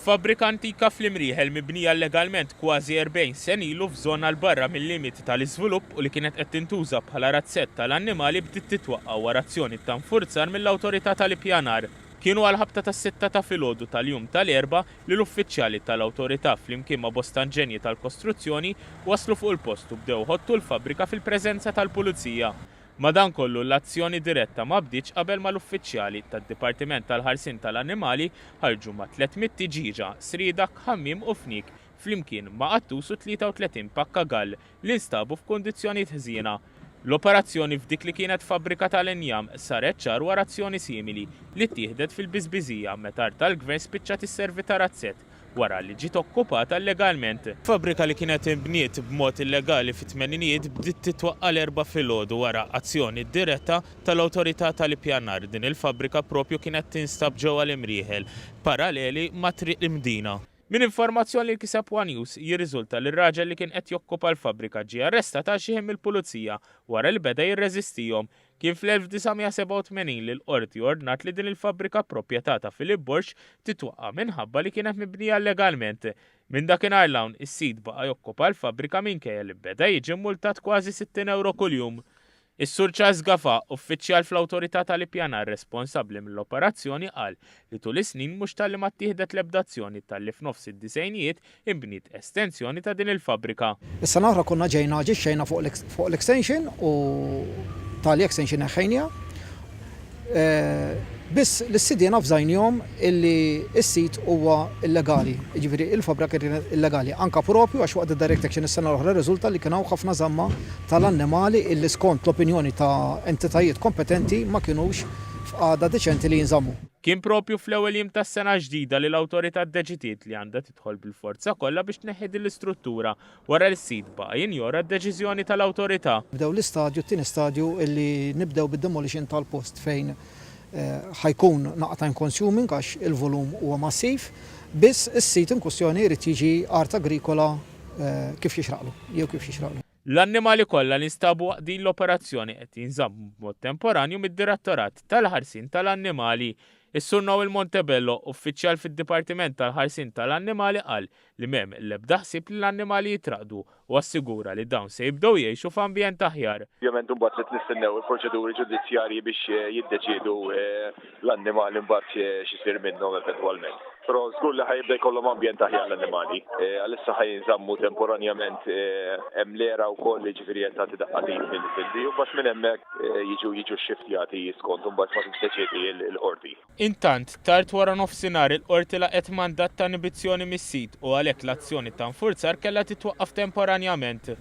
Fabbrika antika fl-Imrieħel mibnija llegalment kważi 40 sena ilu f'żona 'l barra mil-limiti tal-iżvilupp u li kienet qed tintuża bħala razzett tal-annimali bdiet titwaqqa' wara azzjoni ta' nfurzar mill-Awtorità tal-Ippjanar. Kienu għall-ħabta tas-sitta ta' filgħodu tal-jum tal-Erbgħa li l-uffiċjali tal-Awtorità flimkien ma' bosta inġenji tal-kostruzzjoni waslu fuq il-post u bdew iħottu l-fabbrika fil-preżenza tal-Pulizija. Madankollu, l-azzjoni diretta ma bdietx qabel ma l-uffiċjali tad-Dipartiment tal-Ħarsien tal-Annimali ħarġu ma' 300 tiġieġa, sriedak, ħammiem u fniek, flimkien ma' qattus u 33 pakkagall li nstabu f'kundizzjonijiet ħżiena. L-operazzjoni f'dik li kienet fabbrika tal-injam saret xahar wara azzjoni simili li ttieħdet fil-Biżbiżija meta art tal-Gvern spiċċat isservi ta' razzett wara li ġiet okkupata illegalment. Fabbrika li kienet inbniet b'mod illegali fit-tmeninijiet bdiet titwaqqa' l-Erbgħa filgħodu wara azzjoni diretta tal-Awtorità tal-Ippjanar. Din il-fabbrika propju kienet tinstab ġewwa l-Imrieħel, paraleli ma' Triq l-Imdina. Minn informazzjoni li kiseb one News, jirriżulta li r-raġel li kien qed jokkupa l-fabbrika ġie arrestat għal xi ħin mill-Pulizija wara li beda jirreżistihom. Kien fl-1987 li l-Qorti ordnat li din il-fabbrika proprjetà ta' Philip Borg titwaqqa' minħabba li kienet mibnija llegalment. Minn dakinhar 'l hawn, is-sid baqa' jokkupa l-fabbrika minkejja li beda jiġi mmultat kważi 60 ewro kuljum. Is-Sur Charles Gafà, uffiċjal fl-Awtorità tal-Ippjanar responsabbli mill-operazzjoni qal li tul is-snin mhux talli ma ttieħdet l-ebda azzjoni talli f'nofs id-disgħinijiet inbniet estensjoni ta' din il-fabbrika. Is-sena l-oħra konna ġejna aġixxejna fuq l-extension u tali extension neħħejniha. Biss lis-sidien avżajnihom illi s-sit huwa illegali, jiġifieri il-fabbrika kienet illegali, anke propju għax waqt id-direct action is-sena l-oħra rriżulta li kien hawn ħafna żamma tal-annimali illi skont l-opinjoni ta' entitajiet kompetenti ma kinux f'qagħda deċenti li jinżammu. Kien propju fl-ewwel jiem tas-sena l-ġdida li l-Awtorità ddeċidiet li għandha tidħol bil-forza kollha biex tneħħi din l-istruttura wara li s-sid baqa' jinjora d-deċiżjoni tal-Awtorità. Nibdew l-istadju, t-tieni stadju illi nibdew bid-demolition tal-post fejn ħa jkun naqra time consuming għax il-volum huwa massiv, biss is-sit in kwistjoni jrid jiġi art agrikola kif jixraqlu jew kif jixraqlu. L-annimali kollha li nstabu waqt din l-operazzjoni qed jinżammu b'mod temporanju mid-Direttorat tal-Ħarsien tal-Annimali. Is-Sur Noel Montebello, uffiċjal fid-Dipartiment tal-Ħarsien tal-Annimali qal li m'hemm l-ebda ħsieb li l-annimali jitraqdu u assigura li dawn se jibdew jgħixu f'ambjent aħjar. Ovvjament imbagħad trid nistennew il-proċeduri ġudizzjarji biex jiddeċiedu l-annimali mbagħad x'isir minnhom eventwalment. Però żgur li ħa jibda jkollhom ambjent aħjar l-annimali. Għalissa ħa jinżammu temporanjament hemm l-era wkoll jiġifieri qed tagħti daqqa t'id fil-di u mbagħad minn hemmhekk jiġu jiġu xxiftjati skont imbagħad ma tiddeċiedi l-qorti. Intant, tard waranofsinhar il-Qorti laqgħet mandat ta' inibizzjoni mis-sid u għalhekk l-azzjoni ta' infurzar kellha titwaqqaf temporanjament.